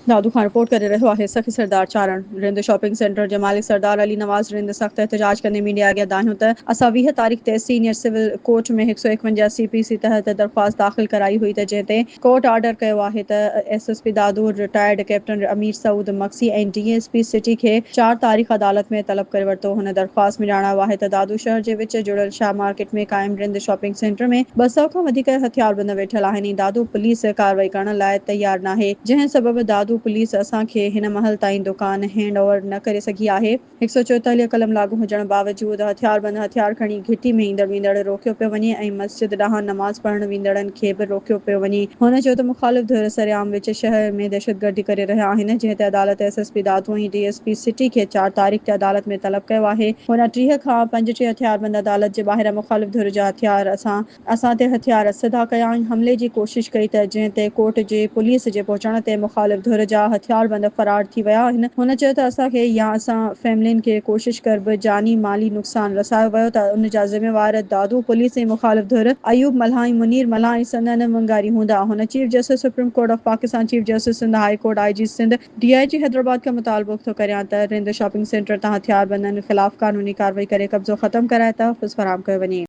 دادو کان رپورٽ ڪري رهيو آهي سخي سردار چارڻ رند شاپنگ سينٽر جي مالڪ سردار علي نواز رند سخت احتجاج ڪندي ميڊيا اڳيان دانهيو ته اسان 20 تاريخ تي سينيئر سول ڪورٽ ۾ 151 سي پي سي تحت درخواست داخل ڪرائي هئي ته جنهن تي ڪورٽ آرڊر ڪيو آهي ته S S P Dadu retired captain Amir Saud Magsi ۽ D S P city کي چار تاريخ عدالت ۾ طلب ڪري ورتو. هن درخواست ۾ ڄاڻايو آهي ته دادو شهر جي وچ جڙيل شاهه مارڪيٽ ۾ قائم رند شاپنگ سينٽر ۾ 200 کان وڌيڪ هٿياربند ويٺل آهن ۽ دادو پوليس ڪارروائي ڪرڻ لاء تيار ناهي جنهن سبب دادو پوليس اسان کي هن مهل تائين دڪان هينڊ اوور نه ڪري سگهي آهي. 144 قلم لاڳو هجڻ باوجود هٿياربند هٿيار کڻي گهٽي ۾ ايندڙ ويندڙ روڪيو پيو وڃي ۽ مسجد ڏانهن نماز پڙهڻ ويندڙن کي به روڪيو پيو وڃي. هن چيو ته مخالف ڌر سرعام وچ شهر ۾ دهشتگردي ڪري رهيا آهن جنهن تي عدالت S S P Dadu ۽ D S P city کي چار تاريخ تي عدالت ۾ طلب ڪيو آهي. هن 30 کان 35 هٿياربند عدالت جي ٻاهران مخالف ڌر جا هٿيار اسان اسان تي هٿيار سڌا ڪيا ۽ حملي جي ڪوشش ڪئي ته جنهن تي ڪورٽ جي پوليس جي پهچڻ تي مخالف ڌر جا هٿياربند فرار ٿي ويا آهن. هن چيو ته اسان کي يا اسان فيملين کي ڪوشش ڪر به جاني مالي نقصان رسايو ويو ته ان جا ذميوار دادو پوليس ۽ مخالف ڌر ايوب ملاح ۽ منير ملاح ۽ سندن ونگاري هوندا. هن chief justice supreme court of Pakistan, chief justice Sindh high court, I G Sindh, D I G Hyderabad کان مطالبو ٿو ڪريان ته رند شاپنگ سينٽر تان هٿياربندن خلاف قانوني ڪارروائي ڪري قبضو ختم ڪرائي تحفظ فراهم ڪيو وڃي.